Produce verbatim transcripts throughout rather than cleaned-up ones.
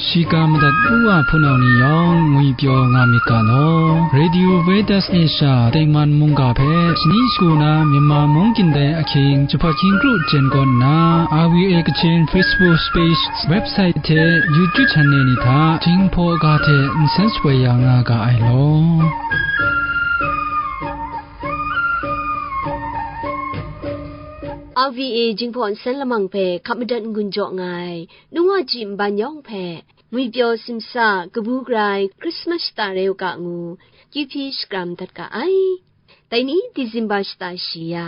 Shiga madat u wa hpunau ni yawng ngwi pyaw nga myit ga law. Radio Veritas Asia tengman mungga hpe shani shagu na Myanmar mung kyin dai ahkying jahpat hkying kru jen kawn nna, R V A Kachin Facebook page, website hte YouTube channel ni hta Jinghpaw ga hte nsen shapoi ya nga ga ai law. R V A Jinghpaw nsen lamang hpe hkap madat n-gun jaw nga ai, nu wa ji nban yawng hpe, ngwi pyaw simsa, kabu gara ai Christmas shata rai u ga ngu, kyuhpyi shakram dat ga ai. Dai ni December shata shi ya,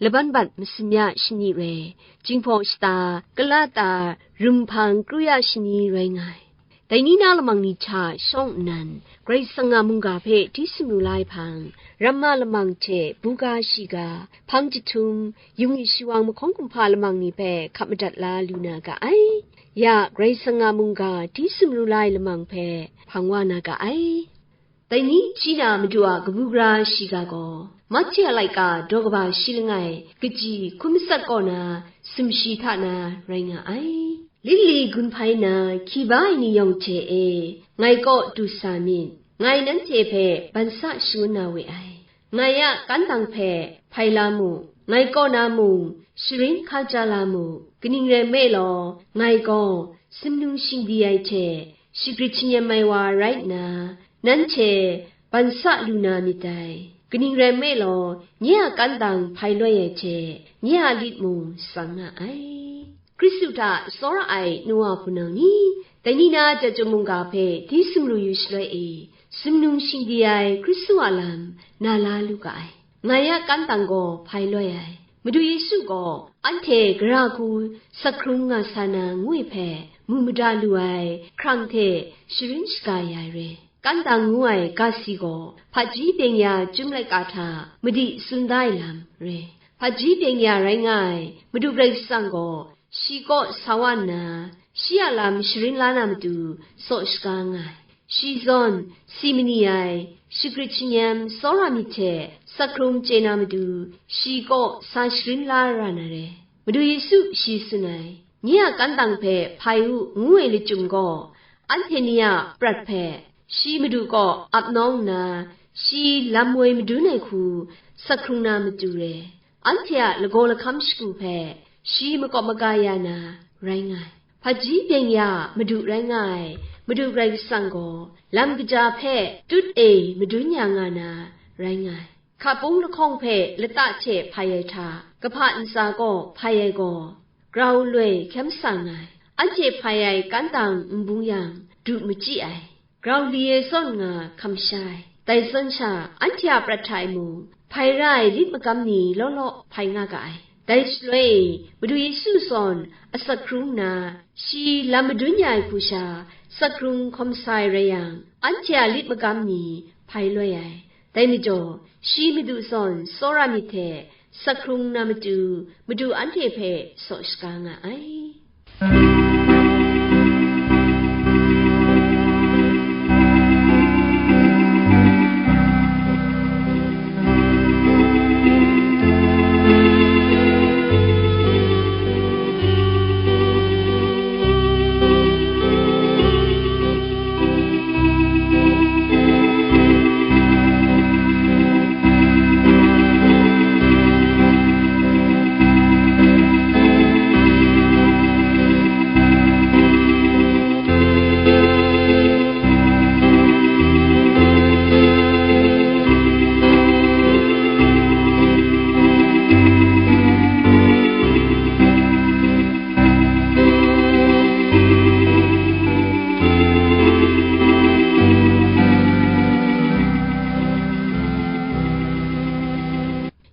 laban bat masum ya shani rai, Jinghpaw shata, kalata, rumhpang kru ya shani rai nga ai. Dai ni na lamang ni hta shawng nnan, Karai Kasang a mungga hpe hti sumru la ai hpang, ramma lamang hte buga shiga, hpang jahtum, yung i shiwang mahkawng kumhpa lamang ni hpe hkap madat la lu na ga ai. Ya, Karai Kasang a mungga hti sumru la ai lamang hpe hpang wa na ga ai. Dai ni hpyi na Madu a kabu gara shiga gaw, Mahti a laika daw kaba shi langai kaji hkun matsat kaw na sumshi hta na rai nga ai. Lit li gun hpai na hkyi ba ai ni yawng hte e, ngai kaw du sa myit, ngai nanhte hpe ban sa shangun na we ai. Ngai a kantang hpe hpai la mu, ngai kaw na mung sharin hkaja la mu, kaning rai nme law, ngai gaw sumnung shingdi ai hte shagrit shanyem ai wa rai nna, nanhte ban sa lu na myit dai. Kaning rai nme law, nye a kantang hpai loi ai hte, nye a lit mung tsang nga ai. Hkristu hta tsawra ai nu wa hpunau ni, dai ni na chyum mungga hpe hti sumru yu shaloi e, sumnung shingdi ai Hkristu a lam na la lu ga ai. Ngai a kantang gaw hpai loi ai. Madu Yesu gaw anhte gara hku sak hkrung nga sa na ngu ai hpe mu mada lu ai hkrang hte sharin shaga ya ai re. Kantang ngu ai ga si gaw hpaji byeng ya chyum laika hta madi tsun da ai lam re. Hpaji byeng ya rai nga ai Madu Karai Kasang gaw shi kaw sa wa nna, shi a lam sharin la na matu saw shaga nga ai. Shi zawn si mani ai, shagrit shanyem tsawra myit hte sak hkrung chye na matu, shi kaw sa sharin la ra na re. Madu Yesu shi tsun ai, nye a kantang hpe hpai u ngu ai lachyum gaw, anhte ni a prat hpe shi Madu kaw ap nawng nna, shi lam woi madun ai hku sak hkrung na matu re. Anhte a lagaw lahkam shagu hpe shi makawp maga ya na rai nga ai. Hpaji byeng ya Madu rai nga ai Madu Karai Kasang gaw lam kaja hpe tut e madun ya nga na rai nga ai. Hka pung lahkawng hpe lata hte hpai ai hta, kahpa ntsa kaw hpai ai gaw, grau loi hkyem sa nga ai. Anhte hpai ai kantang n bung yang, du machyi ai. Grau li e zawn nga hkam sha ai. Dai zawn sha, anhte a prat hta e mung, hpai ra ai lit magam ni law law hpai nga ga ai. Dai shaloi e, Madu Yesu zawn asak hkrung nna, shi lam madun ya ai hku sha, sak hkrung hkawm sa ai rai yang, anhte a lit magam ni hpai loi ai. Dai majaw, shi Madu zawn tsawra myit hte sak hkrung na matu, Madu anhte hpe saw shaga nga ai.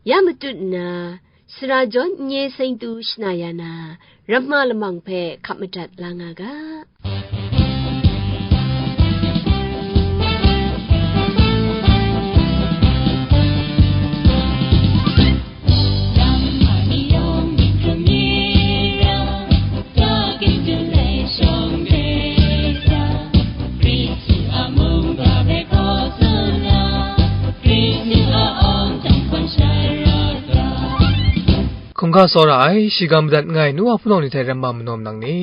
Ya matut nna, sara jawn n-, nye seng tu shana ya na, ramma lamang hpe hkap madat la nga ga. Hkungga tsawra ai, shiga madat nngai nu wa hpunau ni hte ramma manaw manang ni,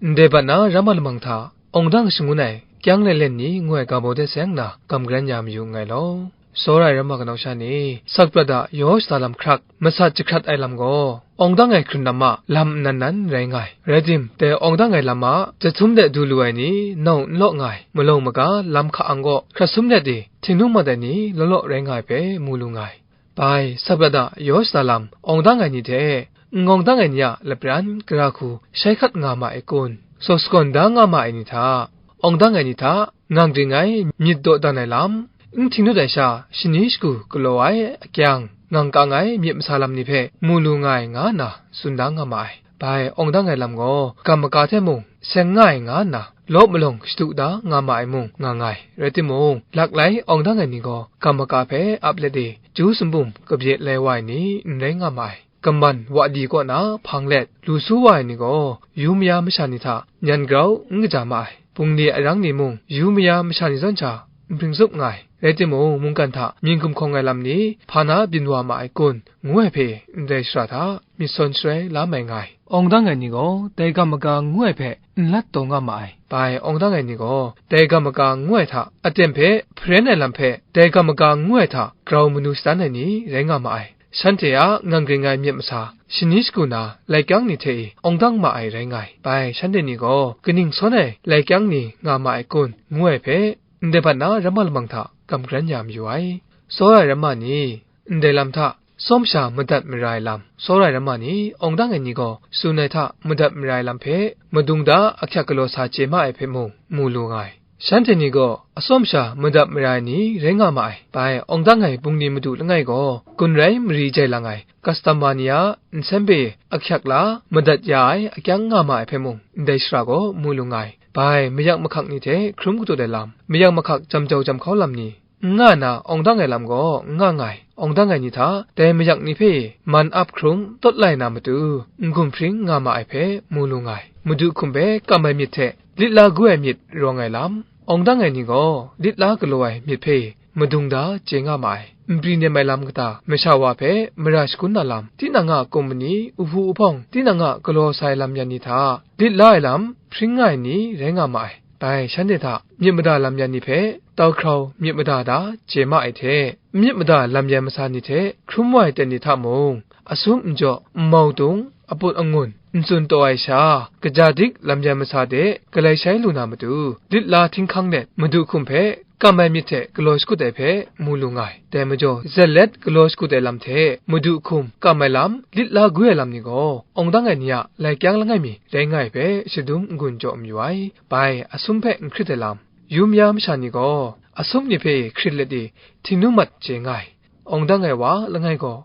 ndai bat na ramma lamang hta, awng dang shangun ai kyang lelen ni ngu ai ga baw de seng nna, gam garan ya mayu nngai law. Tsawra ai ramma kanau sha ni, sakprat a yaw shada lam hkrak, masat jahkrat ai lam gaw, awng dang ai hkrun lam a lam nnan nan rai nga ai. Rai tim, dai awng dang ai lam a jahtum de du lu ai ni, nau n law nga ai, malawng maga lam hka ang gaw, hkrat sum let e, htingnu mat ai ni law law rai nga ai hpe mu lu nga ai. Bai, sakprat a yaw shada lam awng dang ai ni hte, n awng dang ai ni a lapran gara hku shai hkat nga ma ai kun, saw sagawn da nga ma ai ni hta, awng dang ai ni hta, ngang ring ai myit dawdan ai lam, n hting dut ai sha shani shagu galaw ai akyang, ngang kang ai myit masa lam ni hpe mu lu nga ai nga nna tsun da nga ma ai. Bai, awng dang ai lam gaw, gam maga hte mung seng nga ai nga nna, law malawng shadu da nga ma ai mung nga nga ai. Rai timung, laklai awng dang ai ni gaw, gam maga hpe ap let e, ju sumbum kabye lai wa ai ni n rai nga ma ai. Kaman wa di kaw na hpang let, lu su wa ai ni gaw, yu maya masha ni hta nyan grau n kaja ma ai. Bungli arang ni mung, yu maya masha ni zawn sha n hpring zup nga ai. Rai timung, mungkan hta mying gumhkawng ai lam ni hpa na byin wa ma ai kun, ngu ai hpe ndai shara hta myit sawn sharai la mai nga ai. Awng dang ai ni gaw, dai gam maga ngu ai hpe n lat taw nga ma ai. Bai, awng dang ai ni gaw, dai gam maga ngu ai hta aten hpe hparen ai lam hpe, dai gam maga ngu ai hta grau manu shadan ai ni rai nga ma ai. Shanhte a ngang ring ai myit masa, shani shagu na, lai kyang ni hte e awng dang ma ai rai nga ai. Bai, shanhte ni gaw, kaning sawn ai lai kyang ni nga ma ai kun, ngu ai hpe, ndai bat na ramma lamang hta gam garan ya mayu ai. Tsawra ai ramma ni, ndai lam hta, tsawm sha madat mara ai lam, tsawra ai ramma ni, awng dang ai ni gaw, tsun ai hta madat mara ai lam hpe, madung da ahkyak galaw sa chye ma ai hpe mung, mu lu nga ai. Shanhte ni gaw, atsawm sha madat mara ai ni rai nga ma ai. Bai, awng dang ai bungli madu langai gaw, gun rai mari jai lang ai, customer ni a nsen hpe ahkyak la madat ya ai akyang nga ma ai hpe mung, ndai shara gaw mu lu nga ai. Bai, mayak mahkak ni hte hkrum katut ai lam, mayak mahkak jam jau jam hkau lam ni, n nga na awng dang ai lam gaw n nga nga ai. Awng dang ai ni hta, dai mayak ni hpe man ap hkrum tawt lai na matu, n-gun hpring nga ma ai hpe mu lu nga ai. Madu hkum hpe kam ai myit hte, lit la gu ai myit rawng ai lam, awng dang ai ni gaw, lit la galaw ai myit hpe madung da chye nga ma ai. Npri nem ai lam kata, masha wa hpe mara shagun na lam, tinang a kumpani, uhpu uhpawng, tinang a galaw sa ai lam yan ni hta, lit la ai lam hpring nga ai ni rai nga ma ai. Bai, shanhte hta myit mada lam yan ni hpe, tau hkrau myit mada da chye ma ai hte, myit mada lam yan masa ni hte hkrum wa ai ten ni hta mung, asum n jaw, n mau dung, aput angun, n tsun taw ai sha, kaja dik lam yan masa de galai shai lu na matu, lit la htinghkang let, madu hkum hpe kam ai myit hte galaw shakut ai hpe mu lu nga ai. Dai majaw, zet let galaw shakut ai lam hte madu hkum kam ai lam, lit la gu ai lam ni gaw, awng dang ai ni a lai kyang langai mi rai nga ai hpe shadum n-gun jaw mayu ai. Bai, asum hpe n hkrit ai lam, yu maya masha ni gaw, asum ni hpe hkrit let i, htingnu mat chye nga ai. Awng dang ai wa langai gaw,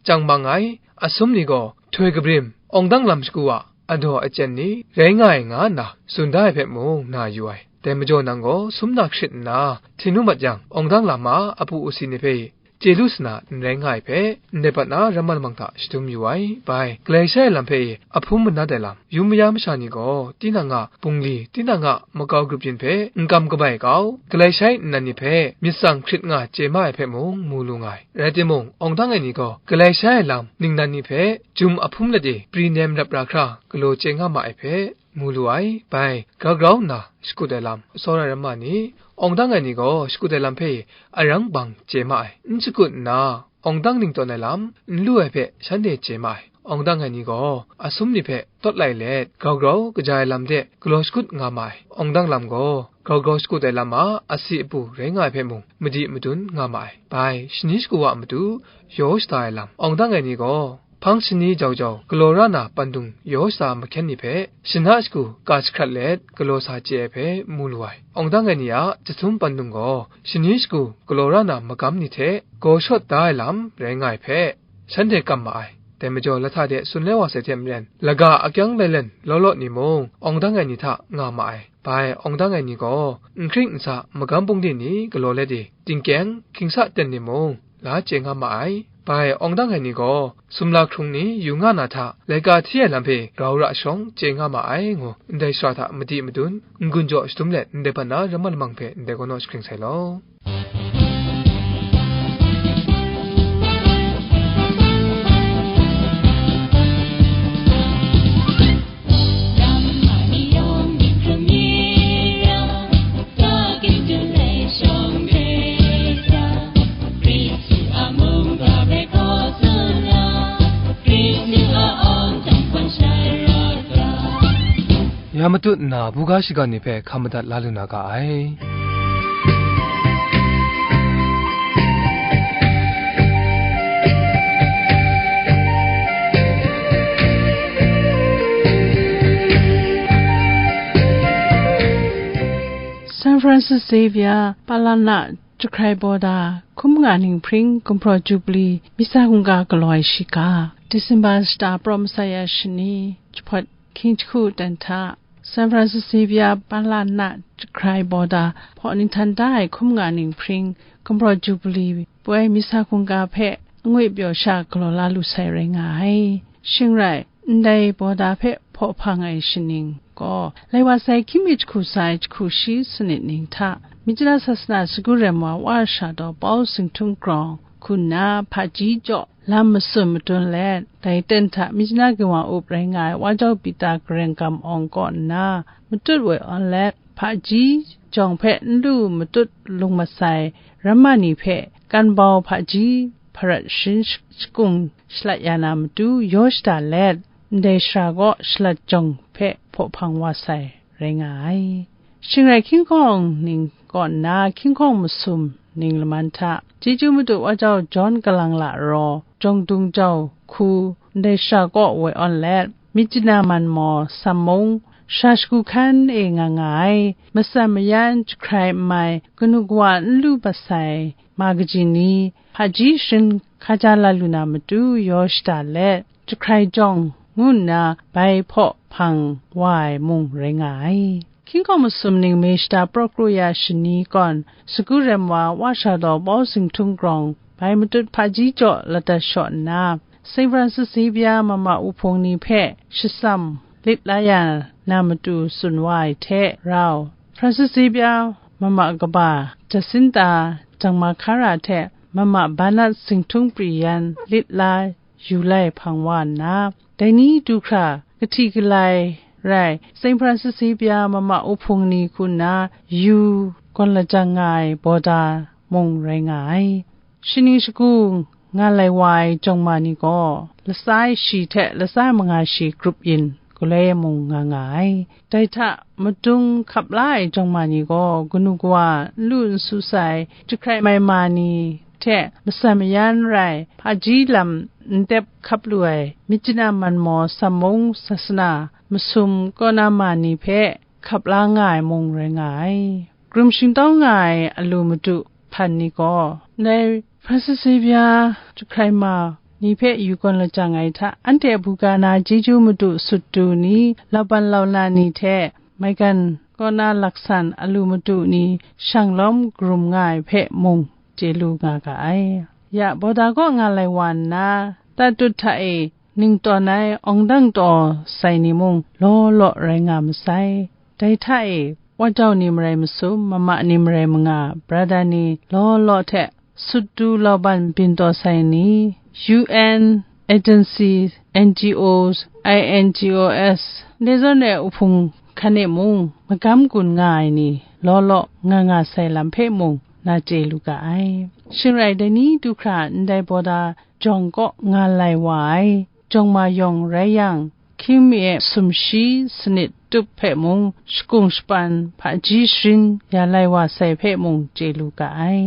chyang mang ai, asum ni gaw, htoi kabrim, awng dang lam shagu a, adaw achyen ni rai nga ai, nga nna tsun da ai hpe mung na yu ai. Dai majaw nang gaw sum na hkrit nna, htingnu mat yang, awng dang lam a apu asi ni hpe chye lu sa na n rai nga ai hpe, ndai bat na ramma lamang hta shadum yu ai. Bai, galai shai ai lam hpe e, ahpum manat ai lam, yu maya masha ni gaw, tinang a bungli, tinang a makau grup yin hpe n kam kabai kau, galai shai nnan ni hpe myit tsang hkrit nga chye ma ai hpe mung mu lu nga ai. Rai timung, awng dang ai ni gaw, galai shai ai lam ningnan ni hpe jum ahpum let e, pri nem rap ra hkra galaw chye nga ma ai hpe, mu lu ai. Bai, grau grau nna shakut ai lam, tsawra ai ramma ni, awng dang ai ni gaw shakut ai lam hpe arang bang chye ma ai, n shakut nna, awng dang ning tawn ai lam n lu ai hpe shanhte chye ma ai. Awng dang ai ni gaw asum ni hpe tawt lai let, grau grau kaja ai lam de galaw shakut nga ma ai. Awng dang lam gaw grau grau shakut ai lam a asi apu rai nga ai hpe mung, madi madun nga ma ai. Bai, shani shagu wa matu yaw shada ai lam, awng dang ai ni gaw, hpang shani jau jau galaw ra na pandung yaw shada mahkyen ni hpe, shana shagu ka jahkrat let galaw sa chye ai hpe mu lu ai. Awng dang ai ni a jahtum pandung gaw, shani shagu galaw ra na magam ni hte gaw shawt da ai lam rai nga ai hpe, shanhte kam ma ai. Dai majaw, lahta de tsun lai wa sai hte maren, laga akyang lalen law law ni mung, awng dang ai ni hta nga ma ai. Bai, awng dang ai ni gaw, n hkring n sa magam bungli ni galaw let e, tingkyeng, hkying sa ten ni mung, la chye nga ma ai. Bai, awng dang ai ni gaw, sumla hkrung ni yu nga na hta, laika hti ai lam hpe rau ra shawng chye nga ma ai, ngu ndai shara hta madi madun, n-gun jaw shadum let, ndai bat na ramma lamang hpe ndai gaw naw jahkring sai law. Ya matut nna, buga shiga ni hpe hkam madat la lu na ga ai. San Francis Xavier Palana Jahkrai Bawda hkum nga ning hpring gumhpraw Jubili misa hkungga galaw ai shiga, Disemba shata praw masai ya shani, jahpawt hkying jahku ten hta, San Francis Xavier Palana Jahkrai Bawda hpaw ninghtan da ai hkum nga ning hpring gumhpraw Jubili poi misa hkungga hpe ngwi pyaw sha galaw la lu sai rai nga ai. Shing rai, ndai Bawda hpe hpaw hpang ai shaning gaw, lai wa sai hkying mi jahku sai jahku shi sanit ning hta, Myitkyina sasana sagu rem wa Wa Sha Daw Pau Singhtun Grawng hku nna hpaji jaw lam masum madun let, dai ten hta Myitkyina ginwang up rai nga ai Wa Jau Pita Gareng Gam Awng kaw nna matut woi awn let, hpaji jawng hpe n lu matut lung masai ramma ni hpe kanbau hpaji hparat sharin sh-, shakung shalat ya na matu yaw shada let, ndai shara kaw shalat jawng hpe hpaw hpang wa sai rai nga ai. Shing rai hkying hkawng ning kaw nna hkying hkawng masum ning laman hta, chyeju madu wa jau John Kalang La Raw, Jawng Dung Jau hku ndai shara kaw woi awn let, Myitkyina man maw, Sam mung, shara shagu hkan e nga nga ai, matsan mayan jahkrai n mai, kanu kawa n lu mat sai, ma kaji ni, hpaji sharin hkaja la lu na matu yaw shada let, jahkrai jawng ngu nna bai hpaw hpang wa ai mung rai nga ai. Hkying hkawng masum ning May shata praw kru ya shani kawn, sagu rem wa Wa Sha Daw Pau Singhtun Grawng bai matut hpaji jaw ladat shaw nna, Saint Francis Xavier mama wuhpung ni hpe shatsam lit la ya na matu tsun wa ai hte rau, Francis Xavier mama kaba Jacinta Jangmahkara hte mama Bernard Singhtun Pri Yan lit la yu lai hpang wa nna, dai ni du hkra kahti kalai rai Saint Francis Xavier mama wuhpung ni hku nna yu gawn lajang nga ai Bawda mung rai nga ai. Shaning shagu nga lai wa ai jawng ma ni gaw, latsa shi hte latsa manga shi grup yin galoi mung nga nga ai. Dai hta madung hkap la ai jawng ma ni gaw, kanu kawa n lu n su sai, jahkrai mai ma ni hte matsan mayan rai, hpaji lam n dep hkap lu ai, Myitkyina man maw, Sam mung, sasana masum kaw na ma ni hpe hkap la nga ai mung rai nga ai. Krum shingtawng nga ai alu madu hpan ni gaw, ndai Francis Xavier jahkrai ma ni hpe yu gawn lajang ai hta, anhte a buga na chyeju madu sut du ni, lauban launa ni hte, maigan kaw na laksan alu madu ni shang lawm karum nga ai hpe mung chye lu nga ga ai. Ya, Bawda kaw nga lai wa nna, tatut hta e ning tawn ai awng dang taw sai ni mung law law rai nga masai. Dai hta e, wa jau ni marai masum, mama ni marai manga, brada ni law law hte sut du lauban byin taw sai ni, U N agency, N G Os, I N G O S, ndai zawn e uhpung hkan e mung magam gun nga ai ni law law nga nga sai lam hpe mung na chye lu ga ai. Shing rai, dai ni du hkra ndai Bawda jawng kaw nga lai wa ai jawng ma yawng rai yang, hkying mi e sumshi sanit tup hpe mung, shakung shapan hpaji sharin ya lai wa sai hpe mung chye lu ga ai.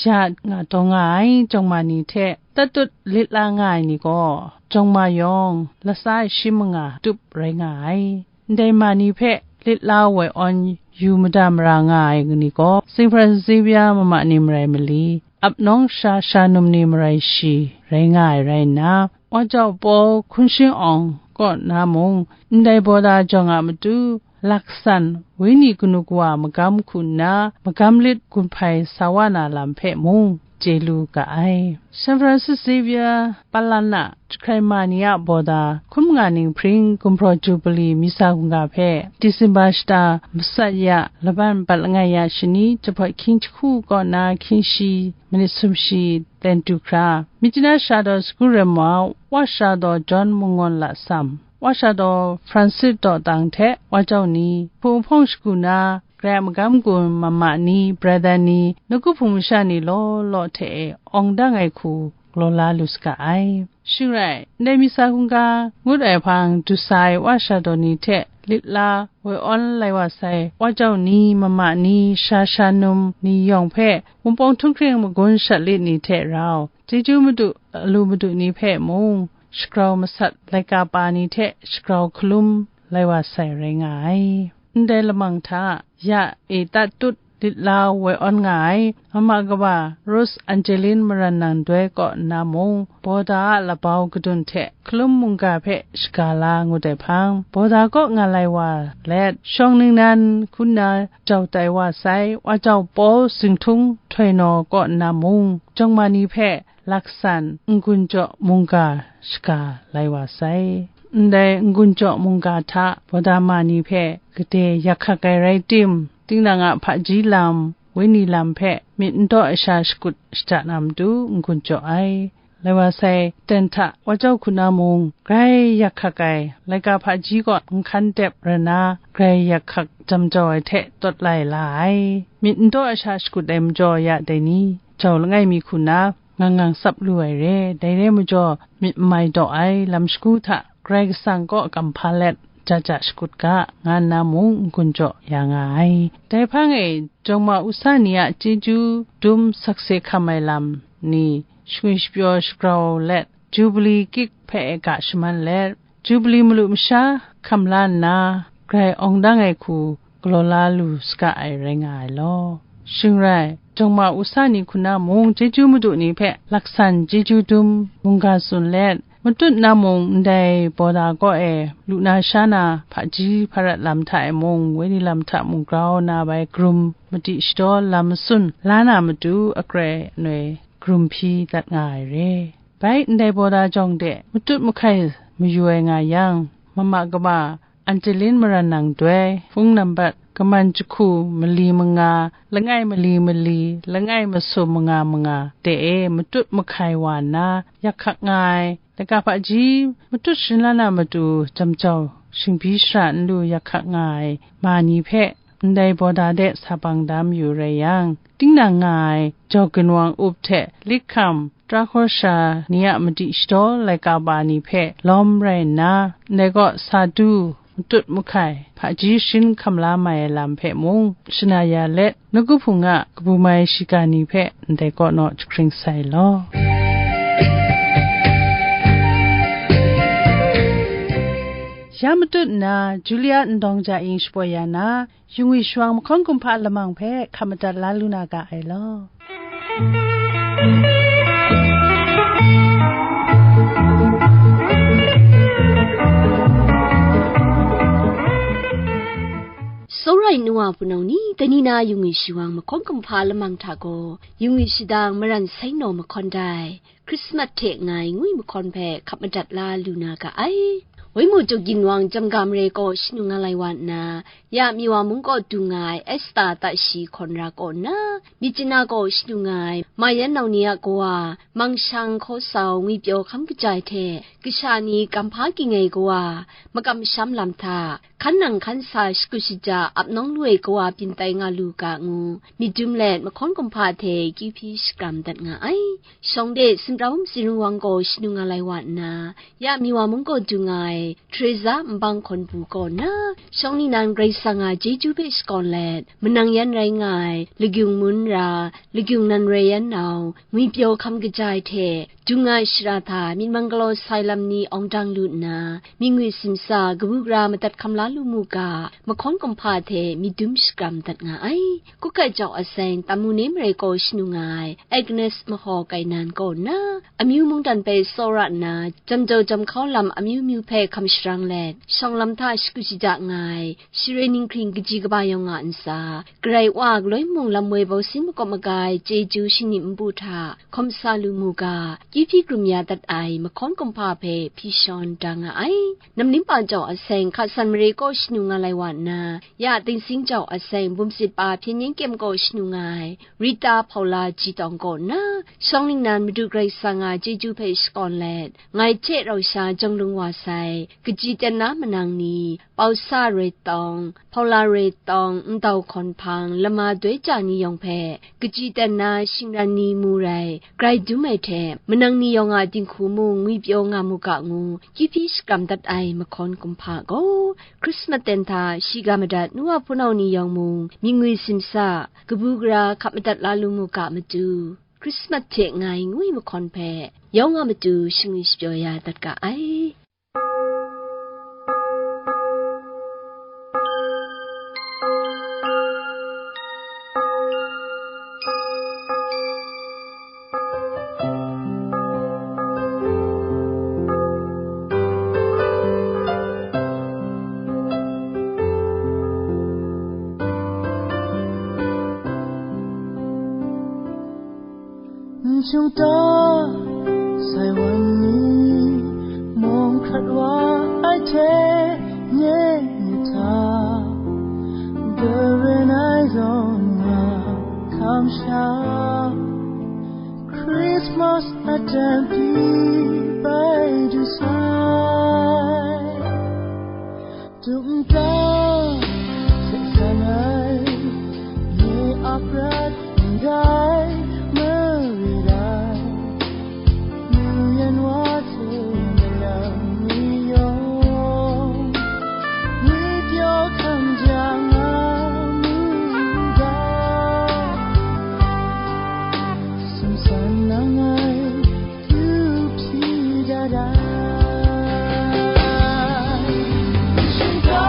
Ya nga taw nga ai jawng ma ni hte tatut lit la nga ai ni gaw, jawng ma yawng latsa shi manga tup rai nga ai. Ndai ma ni hpe lit la woi awn yu mada mara nga ai ni gaw, Saint Francis Xavier mama ni marai mali, ap nawng sha sha num ni marai shi rai nga ai rai nna, wa jau Paul hkun shing awng kaw na mung, ndai Bawda jawng a matu, laksan, wenyi kanu kawa magam hku nna, magam lit gun hpai sa wa na lam hpe mung chye lu ga ai. San Francis Xavier Palana jahkrai ma ni a Bawda hkum nga ning hpring gumhpraw Jubili misa hkungga hpe Disemba shata matsat ya laban bat langai ya shani jahpawt hkying jahku kaw na hkying shi manit sumshi ten du hkra, Myitkyina Shara Daw Sagu Rem Wa, Wa Shara Daw John Mangawn Lasam, Wa Shara Daw Francis Dawtang hte Wa Jau ni, hpung hpawng shagu na, Karai a magam gun mama ni, brada ni, nawku hpung masha ni law law hte e awng dang ai hku galaw la lu saga ai. Shing rai, ndai misa hkungga ngut ai hpang du sa ai Wa Shara Daw ni hte lit la woi awn lai wa sai, wa jau ni, mama ni, sha sha num ni yawng hpe, Wunpawng htunghkring magun shat lit ni hte rau, chyeju madu, alu madu ni hpe mung, shagrau masat laika pa ni hte shagrau hkalum lai wa sai rai nga ai. Ndai lamang hta, ya e tat tut lit la woi awn nga ai, mama kaba Rose Angelin Maran Nang Doi kaw nna mung, Bawda a labau kadun hte hkalum mungga hpe shaga la ngut ai hpang, Bawda kaw nga lai wa let, shawng ningnan hku nna jau tai wa sai, wa jau Paul Zinghtung Htoi Naw kaw nna mung, jawngma ni hpe laksan n-gun jaw mungga shaga lai wa sai. Ndai n-gun jaw mungga hta Bawda ma ni hpe gade yak hkak ai rai tim, tinang a hpaji lam, wenyi lam hpe myit n taw ai sha shakut shada na matu n-gun jaw ai. Lai wa sai, ten hta wa jau hku na mung, grai yak hkak ai, laika hpaji kaw nhkan tep rai na, grai yak hkak jam jau ai hte tawt lai la ai. Myit n taw ai sha shakut ai majaw ya dai ni, jau langai mi hku na, ngang ngang tsap lu ai re. Dai re majaw, myit n mai daw ai lam shagu hta Karai Kasang kaw kamhpa let, ja ja shakut ga, nga nna mung n-gun jaw ya nga ai. Dai hpang e, jawngma usa ni a chyeju dum sakse hkam ai lam ni, shangwi shapyaw shagrau let, Jubili kik hpe ga shaman let, Jubili malu masha hkam la nna, grai awng dang ai hku galaw la lu saga ai rai nga ai law. Shing rai, jawngma usa ni hku na mung, chyeju madu ni hpe laksan chyeju dum mungga tsun let, matut na mung, ndai Bawda kaw e lu na sha na, hpaji hparat lam hta e mung, wenyi lam hta mung grau na bai, karum madi shadaw lam matsun la na matu, akrai anoi karum hpyi dat nga ai re. Bai ndai Bawda jawng de matut mahkai mayu ai nga yang, mama kaba Antelin Maran Nang Doi, hpung nambat kaman jahku mali manga, langai mali mali, langai masum manga manga de e matut mahkai wa nna, yak hkak nga ai, laika hpaji matut sharin la na matu, jam jau shingbyi shara n lu yak hkak nga ai ma ni hpe, ndai Bawda de sa bang da mayu rai yang, tinang nga ai jau ginwang up hte lik hkam, tara hkawr sha ni a madi shadaw laika ba ni hpe lawm rai nna, ndai kaw sa du, matut mahkai, hpaji sharin hkam la mai ai lam hpe mung shana ya let, nawku hpung a kabu mai shiga ni hpe ndai kaw naw jahkring sai law. Ya matut nna, Julia Ndawng Ja Ing shapoi ya na, Yungwi shawang mahkawn kumhpa lamang hpe hkap madat la lu na ga ai law. Tsawra ai nu wa hpunau ni, dai ni na Yungwi shawang mahkawn kumhpa lamang hta gaw, Yungwi shadang maran sainaw mahkawn dai, Hkrismat hte ngai ngwi mahkawn hpe hkap madat la lu na ga ai. Waimu tuk ginwang Jamga mare kaw shanu nga lai wa nna, ya Miwa mung kaw dung nga ai Esta tashi hkawn ra kaw nna, Myitkyina kaw shanu nga ai Mayan nau ni a kawa, Mangshang Hkaw Sau ngwi pyaw hkam kajai hte, kasha ni kamhpa ging ai kawa, makam masham lam hta, hkan nang hkan sa shakut shaja ap nawng lu ai kawa byin tai nga lu ga ngu, myit dum let mahkawn kumhpa hte kyu hpyi shakram dat nga ai. Shawng de Sinprau Msi Rung Wang gaw shanu nga lai wa nna, ya Miwa mung kaw dung ai Teresa Nbang Hkawn Pru kaw nna, shawng ningnan Karai Kasang a chyeju hpe shakawn let, manang yan rai nga ai, lagyung mun ra, lagyung nan rai yan nau, ngwi pyaw hkam kajai hte, dung nga ai shara hta myit mang galaw sai lam ni awng dang lu nna, myit ngwi simsa, kabu gara madat hkam la lu mu ga, mahkawn kumhpa hte myit dum shakram dat nga ai. Kukai jau aseng Tamu ne mare kaw shanu nga ai Agnes Mahaw Kainan kaw nna, amyu mungdan bai tsawra nna, jam jau jam hkau lam amyu myu hpe hkam sharang let, shawng lam hta shakut shaja nga ai, Shiroi ninghkring kaji kaba yawng a ntsa, Karai Wa galoi mung lam woi bau sin makawp maga ai chyeju shingnim npu hta hkawm sa lu mu ga, kyu hpyi krum ya dat ai mahkawn kumhpa hpe hpyi shawn da nga ai. Namlimpa jau aseng Hka San mare kaw shanu nga lai wa nna, ya Tingsing jau aseng Bumsit pa Hpyen Yen Kyem kaw shanu nga ai Rita Hpaula Ji Tawng kaw nna, shawng ningnan Madu Karai Kasang a chyeju hpe shakawn let, ngai hte rau sha jawng lung wa sai, kaji ten na manang ni, Pausa rai tawng, Hpaula rai tawng, Ndau hkawn hpang, lama doi ja ni yawng hpe kaji ten na shingran ni mu rai, grai dum ai hte, manang ni yawng a dinghku mung ngwipyaw nga mu ga ngu, kyuhpyi shakram dat ai mahkawn kumhpa gaw, Christmas ten hta shiga madat nu wa hpunau ni yawng mung, myit ngwi simsa, kabu gara hkap madat la lu mu ga matu, Christmas hte ngai ngwi mahkawn hpe, yawng a matu shingwi shapyaw ya dat ga ai. N shingta sai wan ni, mung hkrat wa ai hte nye myit hta, daren ai zawn nga hkam sha, Christmas a dan pyi bai du sai. Tum ta, se san ai, nye a prat ndai, mari rai, nu yan wa hte malang ni yawng, ni pyaw hkam jang nga mu ga, sumsan nang ai, yu hpyi da da. Shingga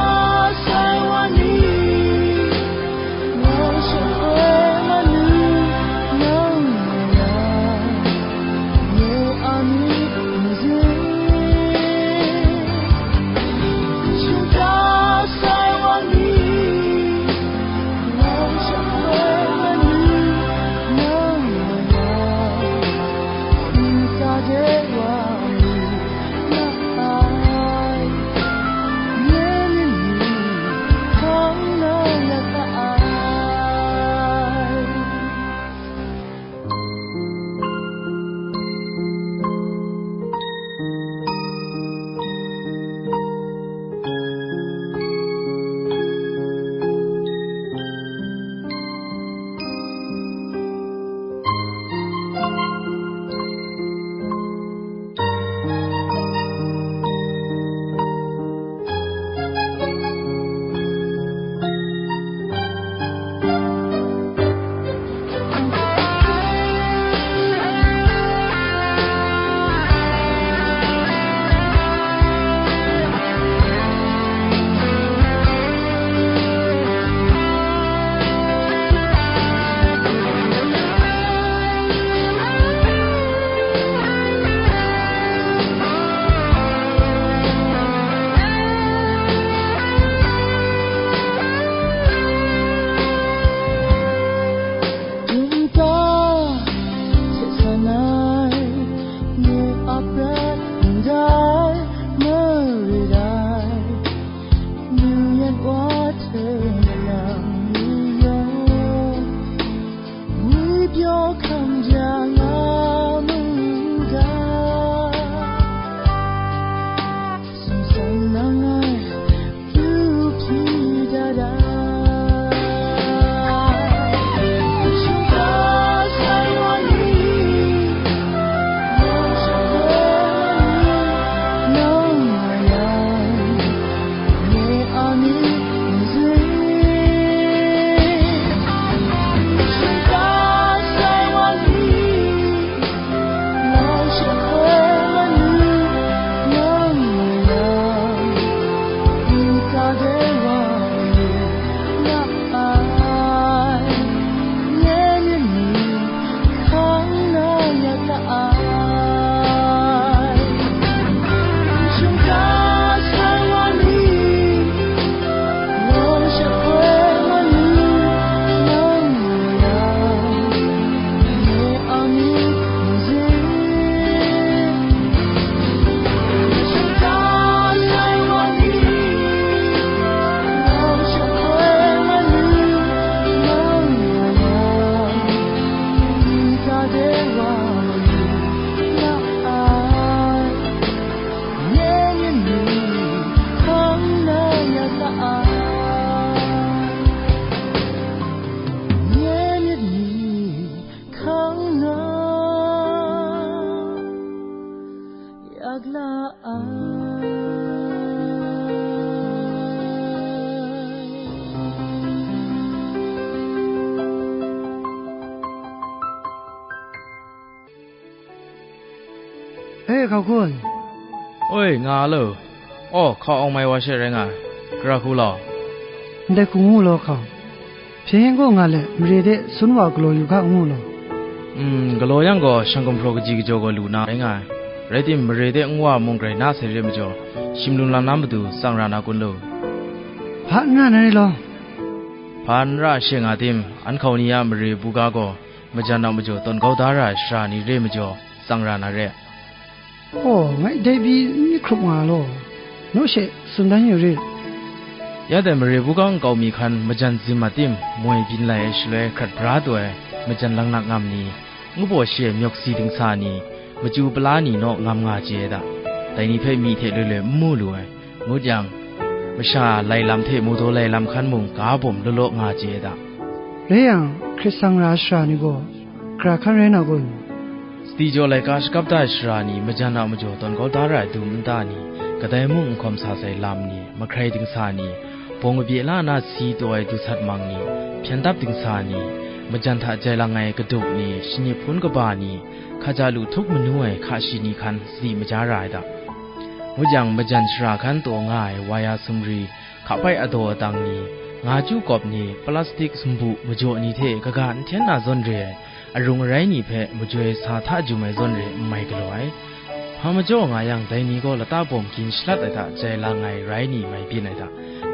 E, hkau hkun. Oi, nga a lo. Aw, hkau awng mai wa she rai nga ai. Gara hku law. Ndai hku ngu law hkau. Hpyen yen gaw nga let, mare de sun wa galaw yu ga ngu law. Mm, galaw yang gaw, shang gumhpraw kaji kajaw gaw lu na rai nga ai. Rai tim, mare de nwa mung grai na sai re majaw, shim lum lam na matu tsang ra na kun lo. Hpa n ra na re law. Hpa n ra she nga tim, an hkau ni a mare buga gaw, majan a majaw tawn kau da ra ai shara ni re majaw, tsang ra na re. Aw, ngai dai pyi n myit hkrup nga law, naw she tsun dan yu rit. Ya dai mare buga nkau mi hkan majan zim a tim, moi byin lai ai shaloi hkrat bra taw ai majan langnak ngam ni, ngu baw shi ai myawk si dingsa ni, machyu pala ni naw ngam nga chye ai da. Dai ni hpe myi hte loi loi n mu lu ai. Ngut yang, masha lai lam hte mawdaw lai lam hkan mung ga bawm law law nga chye ai da. Rai yang, hkrit sang ra ai shara ni gaw, gara hkan rai na kun? Sadi jaw laika shakap da ai shara ni, majan a majaw tawn kau da ra ai dum nta ni, kadai mung n hkawm sa sai lam ni, mahkrai dingsa ni, bawng kabye la na si taw ai du sat mang ni, hpyen dap dingsa ni, majan hta jai lang ai kaduk ni, shanyi hpun kaba ni, hkaja lu htup manu ai hka shi ni hkan sadi maja ra ai da. Ngut yang, majan shara hkan taw nga ai waya sumri, hkapai adaw adang ni, nga chyu kawp ni, plastik sumbu majaw ni hte kaga n hten na zawn re ai, arung arai ni hpe majoi sa hta jum ai zawn re n mai galaw ai. Hpa majaw nga yang, dai ni gaw lata bawm gin shalat ai hta jai lang ai rai ni mai byin ai hta,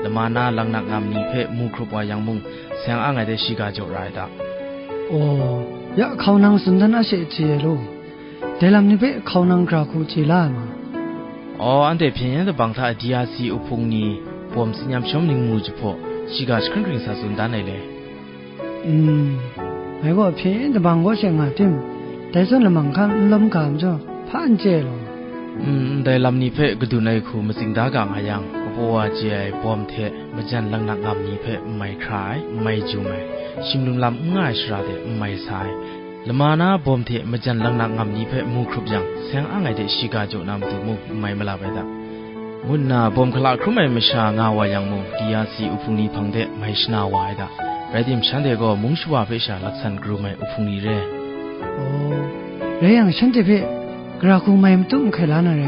lama na langnak ngam ni hpe mu hkrup wa yang mung, seng ang ai de shiga jaw ra ai hta. Aw, ya hkau nang tsun dan a she chye ai law. Dai lam ni hpe hkau nang gara hku chye la ai ma? Aw, anhte hpyen yen dabang hta D R C uhpung ni bawm tsin yam shawm ningmu jahpaw, shiga jahkring hkring sa tsun dan ai le. Mm, ngai gaw hpyen yen dabang kaw she nga tim, dai zawn lamang hkan n lawm ga majaw, hpa n chye law. Mm, ndai lam ni hpe kadun ai hku matsing da ga nga yang, kapaw wa chye ai bawm hte majan langnak ngam ni hpe n mai hkra ai, n mai jum ai, shim lum lam n nga ai shara de n mai sa ai, lama na bawm hte majan langnak ngam ni hpe mu hkrup yang, seng ang ai de shiga jaw na matu mung n mai malap ai da, ngu nna bawm hkala hkrum ai masha nga wa yang mung, D R C uhpung ni hpang de mai shana wa ai da. Rai tim, shanhte gaw mung shawa hpe sha laksan karum ai uhpung ni re. Aw, rai yang, shanhte hpe gara hku mai matut mahkai la na re.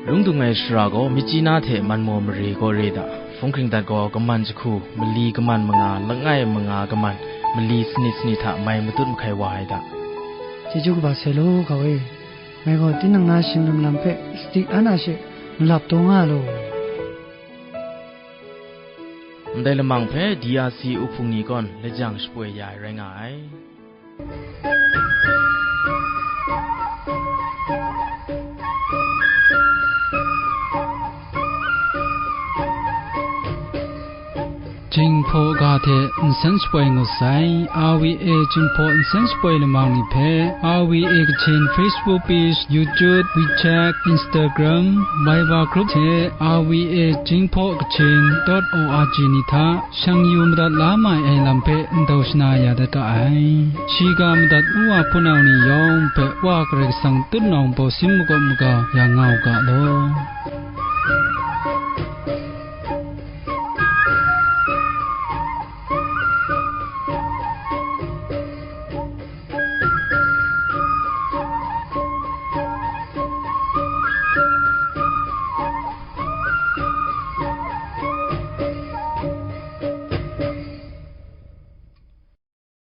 Lung dung ai shara gaw, myit chyi na hte man maw mare gaw re da. Hpung hkring dat gaw, kaman jahku, mali kaman manga, langai manga kaman, mali sanit sanit hta mai matut mahkai wa ai da. Chyeju kaba sai law, hkau e. Ngai gaw tinang na shim lum lam hpe sadi an a she malap taw nga law. Ndai lamang hpe D R C uhpung ni gawn lajang shapoi ya ai rai nga ai. Jinghpaw ga hte nsen shapoi ngut sai, R V A Jinghpaw nsen shapoi lamang ni hpe, R V A Kachin Facebook page, YouTube, WeChat, Instagram, Viber group hte R V A Jinghpaw Kachin dot O R G ni hta shang yu madat la mai ai lam hpe ndau shana ya dat ga ai. Shiga madat ngu wa hpunau ni yawng hpe Wa Karai Kasang tutnawng baw sin makawp maga ya nga u ga law.